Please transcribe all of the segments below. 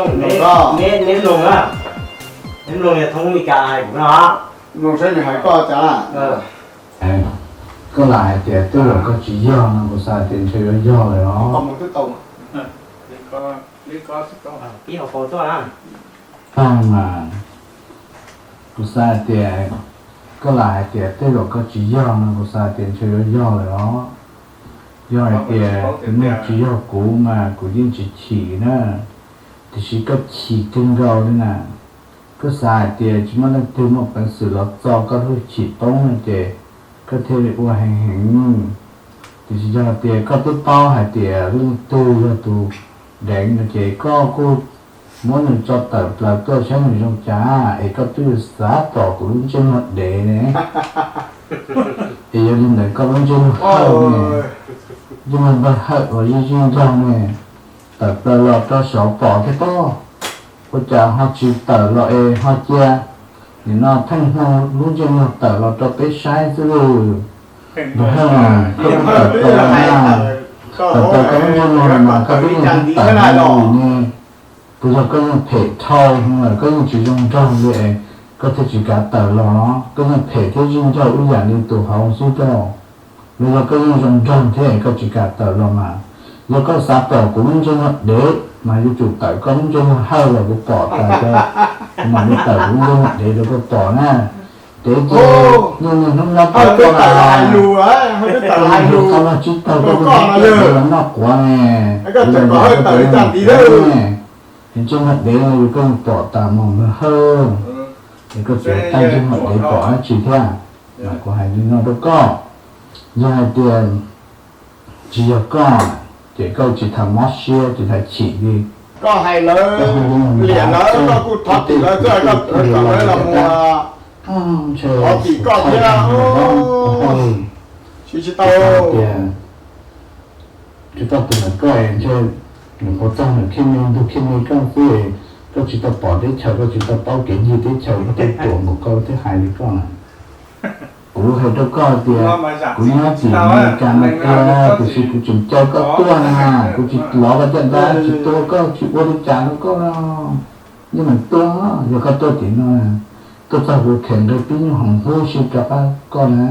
Neb mloog na, neb mloog yog thoob Meskas hais kuv no, mloog saib nws hais koj cas. Koj lam hais tias tej zaum koj tsis yog no, kuv xav tias ntshe yuav yog lawm os. Ib hauv paus tuaj na. Mas kuv xav hais tias, koj lam hais tias tej zaum koj tsis yog no, kuv xav tias ntshe yuav yog lawm os. Yog hais tias tus neeg tsis yog kuv mas kuv yeej tsis chim na, tiam sis koj chim kawg nkaus li na. Koj xav hais tias tsis muaj leej twg muaj peev xwm los txo koj lub chim poob no ces koj thiaj li ua heev heev. Tiam sis yog tias koj twb paub hais tias leej twg yog tus deev no ces koj kuj muab nws tso tawm plaws tuaj saib nws zoo cas, es koj twb yuav xav pom kuv lub ntsej muag dev ne. Es yog li ntawd koj lub ntsej muag hawj ne, ntsej muag npawg hawj uas zij zij nraug ne, tawm plaws los rau saud pom thiab pob. Ua cas ho tsis tawm los es ho cia nim no Pheej Hmoo lub ntsej muag tawm los rau peb saib xwb lawm? Npawg hawj, koj twb tawm plaws los na, tawm plaws koj lub ntsej muag los mas koj twb yeej tawm los ne. Puas yog koj yeej phem dhau lawm, koj yeej tsis zoo nraug li es koj thiaj tsis kav tawm los? Koj yeej phem thiab zij nraug ib yam li tus hauv xwb rau. Los yog koj yeej zoo nraug thiab es koj tsis kam tawm los mas? Yog koj xav pom kuv lub ntsej muag dev mas yuav tsum tawm koj lub ntsej muag hawj los kuv pom tas, kuv mam li tawm kuv lub ntsej muag dev rau koj pom na. Dev ces niaj niaj hnub nyob tau koj, tau los tsis tau koj lub ntsej muag dev los noj quav ne. Kuv los yam koj tus lub ntsej muag dev ne. Es ntsej muag dev no yus koj yeej pom tas mas npawg hawj. Es koj txiav taij ntsej muag dev pom dab tsi thiab? Mas kuv hais li no rau koj, yog hais tias tsis yog koj, ces koj tsis tas mob siab tsis tas chim li. Koj hais lawv liam lawv, koj kuj thov tim lawv xwb, koj kom lawv los mus thov tim koj thiab. Siv tsis tau tias tsis tau tus ntawm koj es ntshe nws qhuav txog nws khiav me ntug khiav me koj xwb, koj tsis tau pom teb chaws, koj tsis tau paub kev ncig teb chaws, koj thiaj tuam nkaus koj thiaj hais li koj na. Kuv hais rau koj tias kuv nyob tim Amelikas no tiag, tiam sis kuv tseem caw koj tuaj na, kuv tsis lov koj caj dab, tsis tua koj, tsis ua li cas rau koj. Yeej meem tuaj, yog koj tuaj tim no, tuaj txog kuv them nqe pib nyuj hoom huv si rov qab koj na.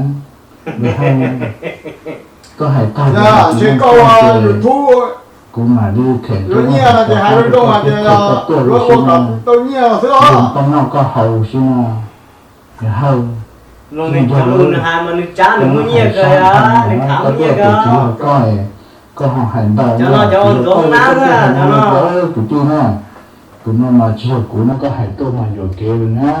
Koj hais tag, kuv mam li them rau koj, koj tuaj li si no, yog koj noj koj haus si no. Nws hawj, nws hais mas nws tsav nws muaj nyiaj kawg, nws khav muaj nyiaj kawg. Koj tuaj tias tsis yog koj, koj ho hais ntau, tsis yog koj, koj kwv tij na, tus no mas tsis yog kuv no, koj hais tuaj mas yuam kev li na.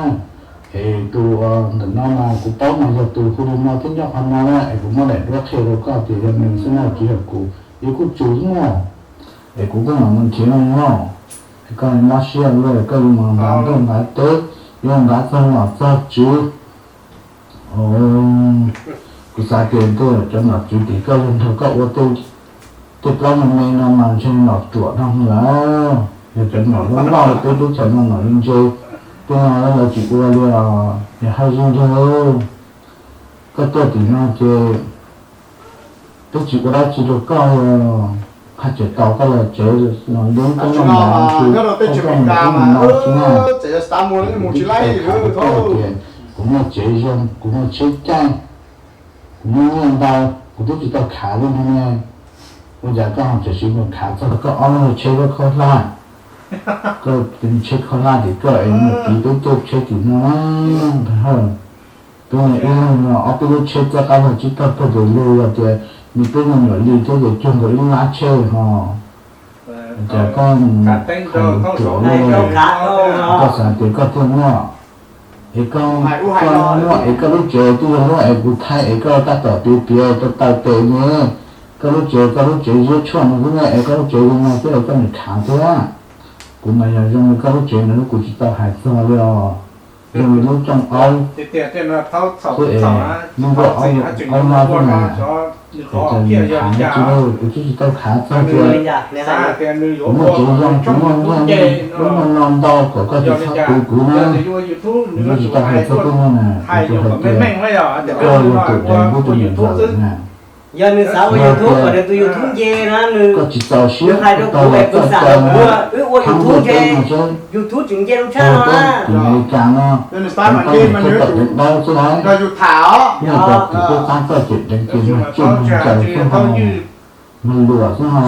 Es tus ntawm no mas kuv paub mas yog tus hu li no thiab nyob qhov no na, es kuv muab daim duab qhia rau koj tias yog nws xwb na, tsis yog kuv, yog kuj tsis yog, es kuv kuj mam mus nrhiav no. Es koj mob siab luaj, koj yuav mus ntav ntuj ntav teb, yuav ntav txog nom txog tswv. Kuv xav tias tej cov nom tswv tim koj yog nrog koj ua tej plaub me me no mas ntshe nom ruam no lawm. Yog cov nom loj loj peb teb chaws no nom li ntse, tej no lawv tsis ua li os. Yog haj zoo nraug, koj tuaj tim no ces peb tsis ua dab tsi rau koj, haj tseem tos koj los tsev los nteeb koj noj mov, koj noj mov no xwb na. Kuv twb tsis tau tham rau koj tias kuv muaj tsev zoo, kuv muaj tsheb caij, kuv muaj nyiaj ntau, kuv twb tsis tau khav li no ne. Ua cas koj ho tseem sim mus khav txog koj ob lub tsheb lub khaub hlab, koj tsheb khaub hlab tim koj es mus tiv peb caug tsheb tim no na. Peb no ib leeg no ob peb lub tsheb txoj qab los tsib tag pawg pes lug, yog tias nws peb me nyuam li thiab ces cuag nkaus ib lab tsheb ho. Cas koj mus hais lus ruam luaj li, koj xav tias koj thiaj muaj, es koj muaj es koj lub tsev twb yog lub es kuv thaij es koj tab tom piav piav tau taw tes ne. Koj lub tsev, koj lub tsev ziab tshuaj no xwb ne, es koj lub tsev zoo no xwb es koj niam khav thiab. Kuv mas yog zoo li koj lub tsev no kuv tsis tau hais txog li os. Zoo li lub rooj aub xwb es, lub rooj aub no xwb na, es cas nws khav tsis lawm, kuv twb tsis tau khav txog tias kuv muaj tsev zoo, kuv muaj nyiaj, kuv muaj no ntau kom koj tsis txhob tu kuv na. Kuv twb tsis tau hais txog tej no na, kuv tsuas hais tias koj yog tus deev kuv tus niam ntxawm na. Yog nws xav ua YouTube kom nws tus YouTube nce na, nws, koj tsis txaus siab, nws hais rau kuv es kuv xam rau kuv, wb ua YouTube ntshe YouTube tsis nce lub tshaj no na. Tus Amelikas no, tau nws tau deev dawb xwb lauj. Nyob tau tus tub qab txoj cem deev ces mag tsuj mag ncaws xwb ho, mag luam xwb ho.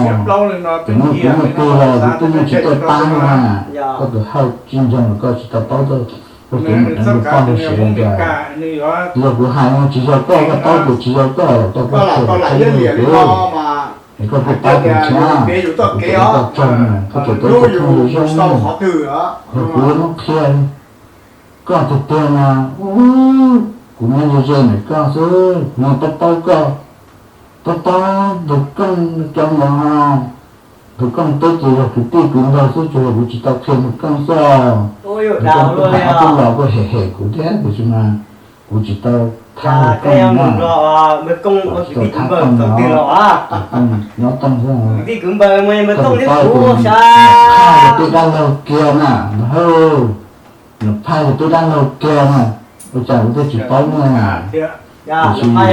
Ces muaj kuv muaj twg los kuv twb yeej tsis tuaj pab no na. Koj tus hawj tsis ntseeg los koj tsis tau paub txoj kev mus deev tus poj niam siav li cas. Yog kuv hais no tsis yog koj, koj paub tias tsis yog koj los koj paub tias kuv, es koj tuaj pab kuv thiab, kuv tseem ua koj tsaug na, koj tseem tau ib tug phooj ywg zoo. Yog kuv yuav muab qhia koj tiag tiag mas, kuv nyob ze ze ntawm koj xwb, kuv yeej paub paub koj, paub paub tus Kooj cov ntawd ho. Tus Kooj peb ces yog kwv tij kwv npawg xwb, tsuas yog kuv tsis tau qhia tus Kooj xwb. Tus Kooj kuj hais ob peb lo kuj hem hem kuv thiab, tiam sis mas kuv tsis tau thab tus Kooj na. Kuv tsis tau thab Kooj no, tus Kooj nyob Tooj xwb. Koj puas paub tias Nom Phaj yog peb dab laug kiag na, Nom Phaj, Nom Phaj yog peb dab laug kiag na. Ua cas kuv twb tsis paub ne? Tiam sis koj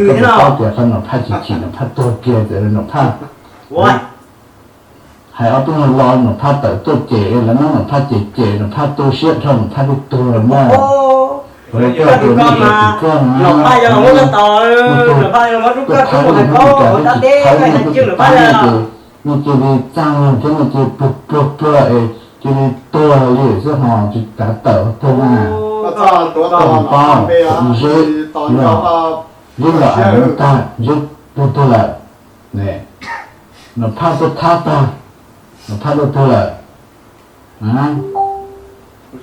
puas paub tias qhov Nom Phaj chim chim Nom Phaj tuag kiag txawm Nom Phaj hais ob peb lo, Nom Phaj tawm tuaj cem, lawv muab Nom Phaj cem cem, Nom Phaj tu siab dhau, Nom Phaj twb tuag lawm na. Kuv hais koj tias nej cov tsis koj na, nej tuag tuaj thab nej, nej cas twb tsis thab nej, twb tsis pab nej ces nej cia li txaj muag thiab nej cia li pluag pluag pluag es cia li tuag li xwb ho tsis kav tawm tuag na. Koj paub, Zeb, Zeb los as tag, Zeb tuag tuag lawm. Nom Phaj tuaj thab tag, Nom Phaj tuaj tuag lawm.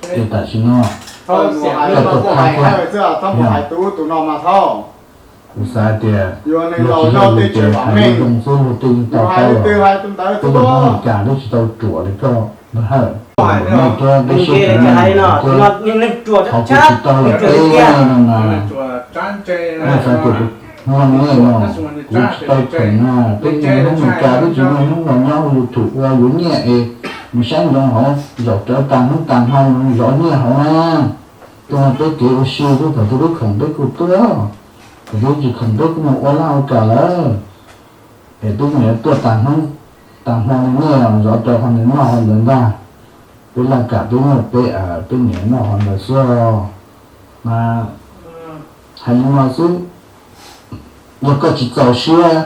Ces tam sim no koj tuaj thab thiab. Kuv xav tias yog tsis yog luag ces hais zoo xwb luag twb yeej tau paub los. Peb yog Hmoob Meskas peb tsis tau ruam li koj Npawg Hawj, peb ruam nej thiab peb siab peb nyob, qhov kuv tsis tau los peb no mas, nej xav tias kuv mloog nej no, kuv tsis tau khoom na, peb yog Hmoob Meskas peb tsis muaj hnub los nyob ua YouTube ua yuav nyiaj es mus saib ntsoov hauv zaum rawv tag hnub tag hmo mus zov nyiaj hauv na. Tus no peb kev ua si xwb, thaum twg peb khoom peb kuj tuaj, thaum twg tsis khoom peb kuj mus ua laj ua kam lawm. Es peb niaj tuaj tag hnub tag hmo li nej zov rau qhov ntawd noj qhov ntawd ntag. Peb laj kam peb muaj peb, peb niaj noj qhov ntawd xwb. Mas hais li no xwb, yog koj tsis txaus siab,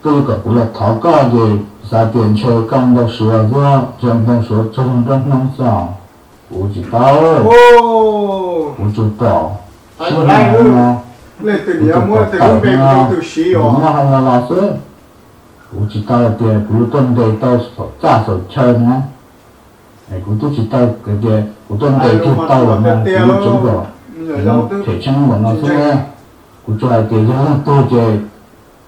koj yuav kom kuv los thov koj ces xav tias ntshe koj ntau suav xwb, ntshe ntau suav txog nruab hnub xwb. Kuv tsis paub, kuv tsuas pom sib hais no, kuv tsuas pom tawm no, kuv muab hais no los xwb. Kuv tsis tau hais tias kuv yuav tuaj ntes tau saum txaj saum chaw na. Kuv twb tsis tau hais tias kuv tuaj ntes kiag tau lawm mas kuv yuav tseev kom them tsheej npaum no xwb ne. Kuv tsuas hais tias yog leej twg ces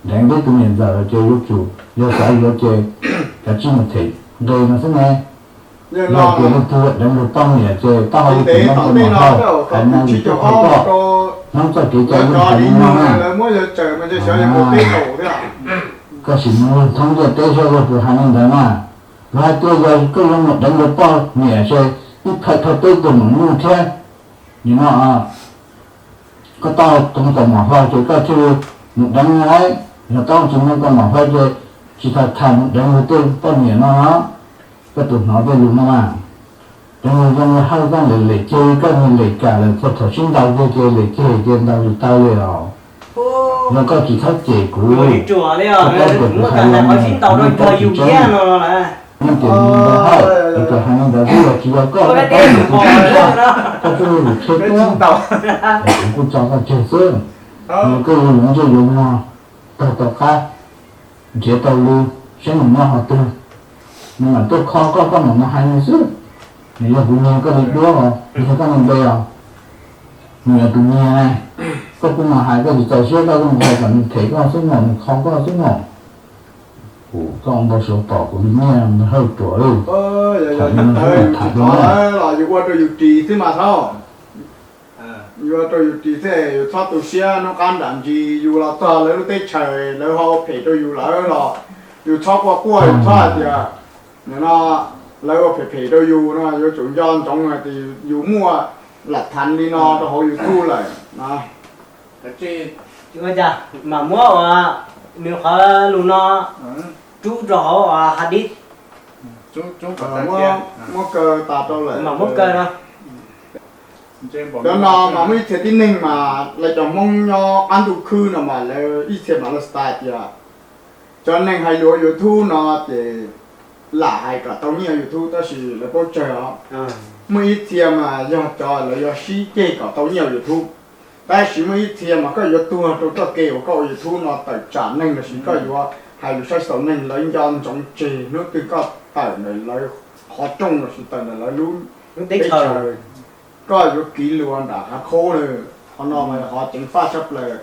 deev peb tus niam ntxawm ces yuav tsum, yog xav yuav ces kav tsij mus them nqe no xwb ne. Yog tias leej twg deev luag poj niam ces taub hau yuav tsum nyob rau mom hauj, hais no yus twb qhia koj, hnub txoj kev cai yeej hais li no na. Koj sim mus luag thoob ntiaj teb saib luag puas hais li ntawd na. Luag hais tias yog koj yuav mus deev luag poj niam ces ib phawm thauj peb tus maum nyuj thiab. Nim no koj tau tau kaum mom hlau ces koj thiaj li mus deev na. Yog koj tsis muaj kaum mom hlau ces tsis tas tham mus deev luag tej poj niam no. Koj tus hnov tej lus no mas, cov neeg zoo li Hawj koj lem lem ceg, koj niag lem kam lawm txog thaum sib ntaus kiag ces lem ceg ces ntaus tsis tau li os. Yog koj tsis txhob cem kuv, koj paub tias kuv hais li no, kuv yeej tsis tseeb. Yeej tias nws ntawd Hawj, kuv tsuas hais li ntawd xwb, yog tsis yog koj, koj paub tias kuv tsis tseeb, koj tsuas yog lus tshiab tuab, es kuv kuj tso koj tseg xwb. Yog koj yuav yuav ntsej yuav muag, taug tom qab, nrhiav tau lus saib nws nyob qhov twg, nws mam tuaj kho koj, koj mam mus hais nws xwb. Nws yog kuv niag koj li duab os, nws yog koj li npe os. Nws yog tus niag ne, koj kuj mus hais, koj tsis txaus siab koj kuj mus hais kom nws them koj xwb mog, nws kho koj xwb mog. Kuv koj ua npau suav pom kuv li nyiaj Hawj ruam li. Tham li no xwb los tham dua na. Los yus ua rau yus ris xwb mas thaub. Yus ua rau yus ris xwb, yus txhob tu siab, hnub qab nram ntsis yus los txog lawv lub teb chaws lawv ho ua phem rau yus lawm los yus txhob quaj quaj, yus txhob hais tias nim no lawv ua phem phem rau yus no, yuav tsum nco ntsoov hais tias yus muaj lam thav li no rau hauv YouTube lawm. Mas muab ua Nws qhov lus no rub rau hauv hadith. Muab kaw tas rau lawm. Muab kaw no. Cov no mas muaj ib txhia tib neeg mas lawv cov Hmoob nyob qab ntuj khwb no mas lawv ib txhia mas lawv xav tias cov neeg hais lus YouTube no ces lam hais kom tau nyiaj YouTube tab sis lawv paub tsawg os. Muaj ib txhia mas yog cov lawv yuav sib ceg kom tau nyiaj YouTube, tab sis muaj ib txhia mas koj yuav tuag rau txoj kev uas koj ua YouTube no tawm tsam neeg lossis koj yuav hais lus saib xaus neeg lawv nco ntsoov tseg hnub twg koj tawm ntawm lawv qhov rooj lossis tawm ntawm lawv lub teb chaws, koj yuav kiv lus nram hav khaub lawm. Qhov no mas qhov ceev faj tshaj plaws.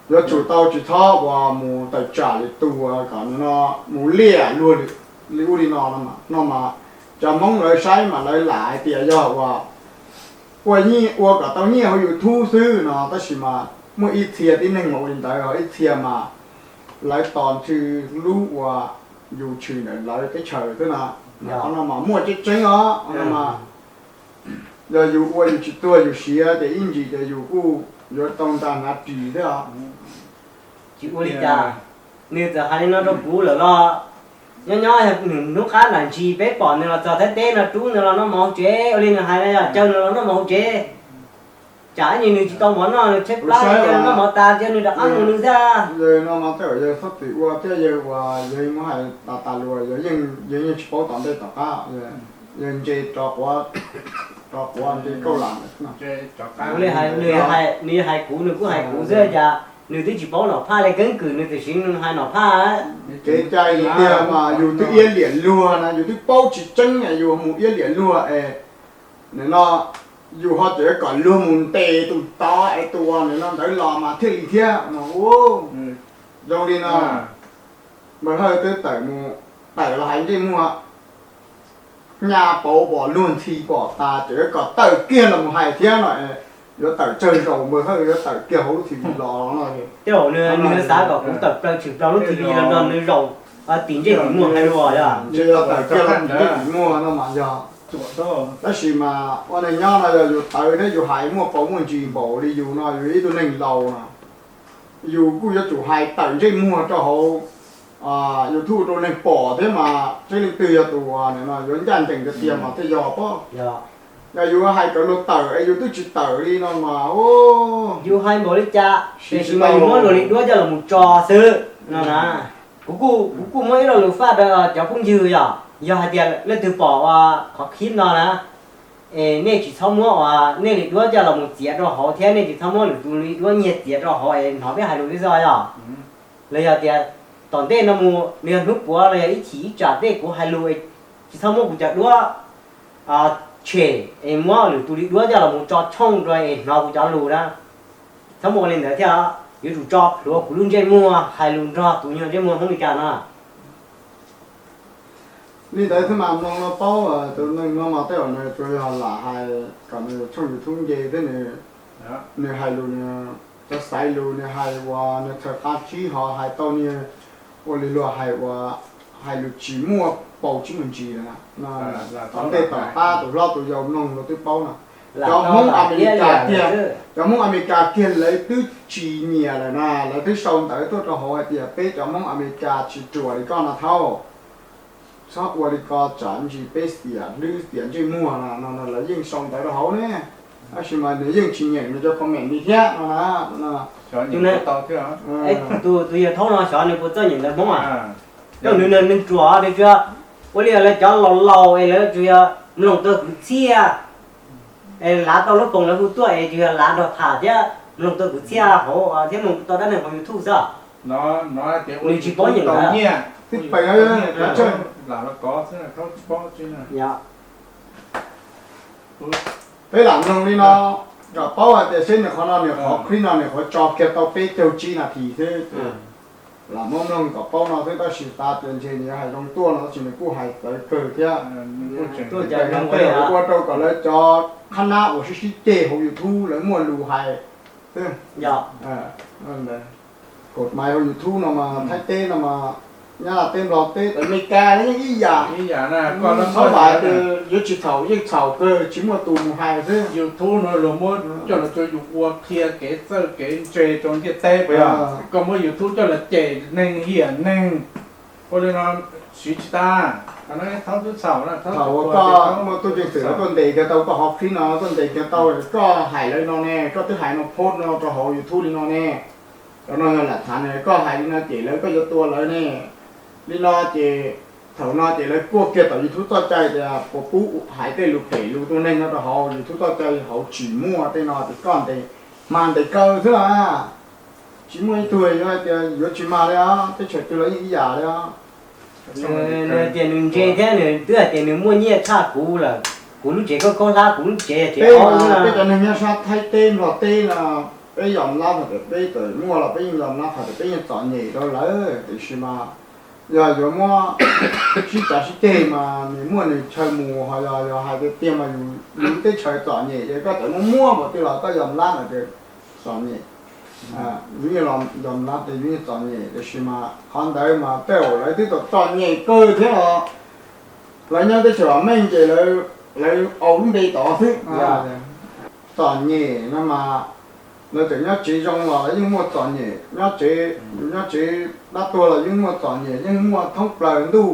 Yuav tsum tau tsis txhob uas mus tawm tsam lwm tus kom nws no mus liam luag li ub li no no mas cov Hmoob lawv saib mas lawv lam hais tias yog uas ua kom tau nyiaj hauv YouTube xwb no tab sis mas muaj ib txhia tib neeg mas ua li ntawd ho ib txhia mas lawv tos ntshe lub uas yus tshwm ntawm lawv teb chaws xwb na. Qhov no mas muaj tseeb tseeb os. Qhov no mas yog yus ua yus tsis tuag yus siav ces ib ntsis ces yus kuj yuav tau nra hnav ris thiab os. Tsis ua li cas, nws txawm hais li no rau kuv lawm los nyob nyob nws hnub qab nram ntsis peb pom nws los txog Thaib teb no rub nws los noj mov hauv tsev ua li nws hais no yog caw nws los noj mov hauv tsev. Tsam ib ntsis nws tsis tau mov noj nws tshaib plab cia noj mov tas cia nws rov qab mus nws xwb. Yawg no mas tej zaum yawg txhob txwm ua thiab yawg uas yawg muab hais tas tas luas yawg yeej tsis paub tom ntej tom qab. Yawg ntse rov quav, rov quav ntse kauj lam. Nws hais kuv nws kuj hais kuv xwb cas nws twb tsis paub nom phaj li keeb kwm nws tam sim nws hais nom phaj. Kev cai tiag mas yus twb iab liam luag na yus twb paub tsis tseeb yus mus iab liam luag es nim no yus ho tseem kom luag mus ntes tus tod es tus uas nim no ntawd los mas thiaj li thiab no. Zoo li no, Npawg Hawj twb tawm mus, tawm los hais ntsej muag, nyaj pauv pom luag ntxhi pom tas tseem kom tawm kiag los mus hais thiab no, yuav tawm tsawg zaus Npawg Hawj yuav tawm kiag hauv lub T V los no. Tej zaum nws xav kom kuv tawm plaws tshwm plaws lub T V los nrog nws zaum tim ntsej tim muag hais lus yog. Ntshe yog tawm kiag los tim ntsej tim muag no mas yog. Tab sis mas ua neeg nyob no yog yus tawv thiab yus hais muaj paus muaj ntsis npaum li yus no yus ib tug neeg laus no, yus kuj yuav tsum hais tawm ntsej muag rau hauv YouTube rau neeg pom thiab mas tseeb leej twg yog tus uas yuav ncaj ncees tiag tiag mas thiaj yog pob. Yog yus hais kom luag tawm es yus twb tsis tawm li no mas, yus hais npaum li cas tiam sis mas yus muab luag li duab coj los mus tso xwb no na. Kuv kuj, kuv kuj muab ib lo lus faj rau cov phooj ywg yog, yog hais tias leej twg pom ua qhov clip no na, es nej tsis txhob muab ua nej li duab coj los mus txiav rau hauv thiab nej tsis txhob muab lwm tus li duab nyiag txiav rau hauv es hnov peb hais lus li xwb yog. Los yog tias tom ntej no mus los yog hnub puav los yog ib chim ib tsam tej kuv hais lus es tsis txhob muab kuv cov duab tshem es muab lwm tus li duab coj los mus tso tshooj rau es hnov kuv cov lus na. Txhob muab ua li ntawd thiab, yuav tsum tso plhuav kuv lub ntsej muag hais lus nrog tus nyuag ntsej muag Hmoob Meskas no. Li ntawd xwb mas mloog no paub, tus neeg no mas tej zaum nws tsuas yog lam hais kom nws tshooj YouTube nce thiab nws, nws hais lus nws, cov xaiv lus nws hais uas nws txhawm qab tsib ho hais tau nws ua li luag hais uas hais lus tsis muaj paus tsis muaj ntsis lawm. Tom ntej tom qab tus hlob tus yau mloog los twb paub no. Cov Hmoob Amelikas kiag, cov Hmoob Amelikas kiag lawv twb tsis nyiam lawm na, lawv twb sau ntawv tuaj rau hauv hais tias peb cov Hmoob Amelikas tsis ruam li koj no thaub. Txhob ua li ko tsam ntsis peb xiam hlwb xiam ntsej muag no no lawv yeej sau ntawv rau hauv ne. Tab sis mas nws yeej tsis nyeem nws cov comment li thiab no na. Tus, tus yawg thaub no xyov nws puas txawj nyeem ntawv Hmoob a? Nws, nws ruam nws tsuas ua li lawv cov laus laus es lawv tsuas yog mloog tau kwv txhiaj es lav tau lub foos lawv hu tuaj es tsuas yog lav nrog tham thiab mloog tau kwv txhiaj hauv thiab mloog tau dab neeg hauv YouTube xwb. Nws tsis paub nyeem ntawv. Peb lam mloog li no kom paub hais tias seb nws qhov no nws qhov clip no nws qhov tso kiag tau peb caug tsib nas this xwb. Lam muab mloog kom paub no xwb tab sis xav tias ntshe nws yuav hais zoo tuaj no tab sis nws kuj hais txawv kawg thiab. Ua rau kom lawv cov qhab nab uas sib sib ceg hauv YouTube lawv muaj lus hais xwb. Kaum maiv hauv YouTube no mas Thaib teb no mas Nyab Laj teb, Nplog teb, Amelikas los yeej ib yam. Ib yam na, koj txhob vam tias yuav tsis txhaum, yeej txhaum kawg, tsis muaj tus mus hais xwb. YouTube no luag muab coj los rau yus ua qhia kev txawj kev ntse rau ntiaj teb puas yog? Koj muab YouTube coj los cem neeg hiam neeg, ua li no siv tsis tau. Thaum uas koj muaj tub ceev xwm tuaj ntes kiag tau koj hauv clip no, tuaj ntes kiag tau koj hais lawv no ne, koj twb hais no post no rau hauv YouTube li no ne. Cov no yog lam thav ne, koj hais li no cem lawv koj yuav tua lawv ne. Li no ces thaum no ces lawv kuaj kiag tom YouTube txoj cai tias puas pub hais tej lus phem lus tua neeg no rau hauv YouTube txoj cai hauv, tsis muaj tej no ces koj ntes, mas ntes kaw xwb los tsis muaj ib tug yuav hais tias yuav tsis mag li os, teb chaws twg los yeej ib yam li os. Nws tias nws ntse thiab nws twb hais tias nws muaj nyiaj tshaj kuv lawm, kuv lub tsev khaub khaub hlab, kuv lub tsev tsev Peb aub mas peb cov neeg nyob sab Thaib teb Nplog teb no, peb yog lab hais tias peb txawm muaj los peb yeej yog lab hais tias peb yeej txom nyem rau lawv, tiam sis mas yog yuav muab sib cav sib ceg mas nws muaj nws chaw mus, ho yog yog hais tiag tiag mas yus lub teb chaws txom nyem ces koj txawm muab muab npaum twg los koj yog lab lawm ces txom nyem. Yus yeej yog lab ces yus yeej txom nyem, tiam sis mas qhov ntawd mas tej zaum lawv twb txom txom nyem kawg thiab los lawv nyob teb chaws vam meej ces lawv au lub npe tod xwb. Txom nyem no mas lawv txawm nyob tsev zoo los lawv yeej muaj txom nyem, nyob tsev, nyob tsev dab tuag los yeej muaj txom nyem, yeej muaj thoob plaws ntuj.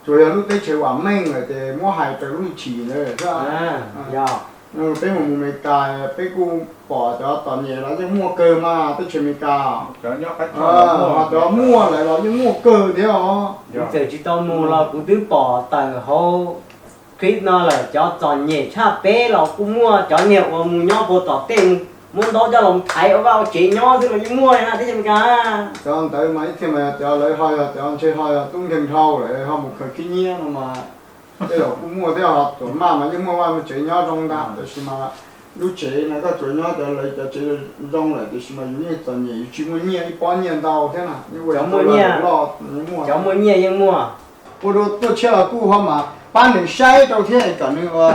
Tsuas yog lub teb chaws vam meej lawm ces muab hais raws lub hwj chim ntawd xwb. Peb mus mus Amelikas peb kuj pom cov txom nyem los yeej muaj kawg mas teb chaws Amelikas. Ho cov muaj lawm los yeej muaj kawg thiab os. Kuv txawm tsis tau mus los kuv twb pom tawm hauv clip no lawm, cov txom nyem tshaj peb los kuj muaj, cov niag uas mus nyob puag tom tej muab ntaub coj los thaiv ua vaj ua tsev nyob xwb los yeej muaj na teb chaws Amelikas. Cov ntawd mas ib txhia mas yog cov lawv ho yog cov ntshe ho yog tub nkeeg dhau lawm ho mus khaws khib nyiab no mas tej zaum kuj muaj thiab, ho txawm maj mas yeej muaj vaj muaj tsev nyob zoo ntag, tiam sis mas lub tsev no koj tsuas nyob cov lawv cov tsev zoo lawm tiam sis mas yus yeej txom nyem, yus tsis muaj nyiaj ib pob nyiaj ntau thiab na, yeej ua tsis tau loj, yeej muaj. Cov muaj nyiaj yeej muaj. Ua dua tuaj tshiab los kuj ho mas pab nws saib rau thiab kom nws ua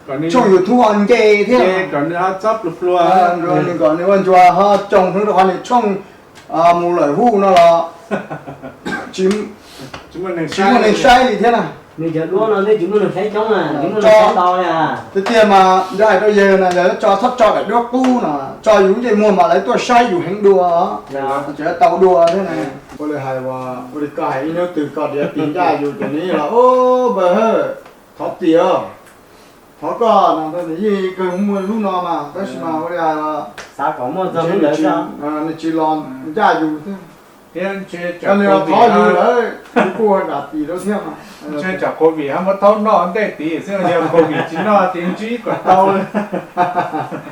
tshooj YouTube ho nce thiab, kom nws ho txob pluag pluag, nws kom nws ua ntsuag ho tsoo hwv rau qhov nws tshooj mus lawm hu no los tsis muaj neeg saib li thiab na. Nws cov duab no twb tsis muaj neeg saib coob na, tsis muaj neeg saib ntau li. Tiag tiag mas yog hais rau yawg no yog tso txhob tso daim duab qub no, tso yus ntsej muag mas lawv tuaj saib yus heev dua, tseem tau dua thiab na. Ua li hais ua li koj hais ib hnub twg koj diav tis ncaj yus ces nws los ub npawg hawj, thov tis os, thov koj no, nws yeej kawg muaj lub no mas tab sis mas ua li hais xav kom muaj txog nws tsis los ncaj yus thiab. Nws los thov yus lawm yus kuj ua dam tis rau thiab mas. Ntshe tsam covid ho muab thaub noj ntej tid xwb, yog covid tsis noj ces ntsib kom tau.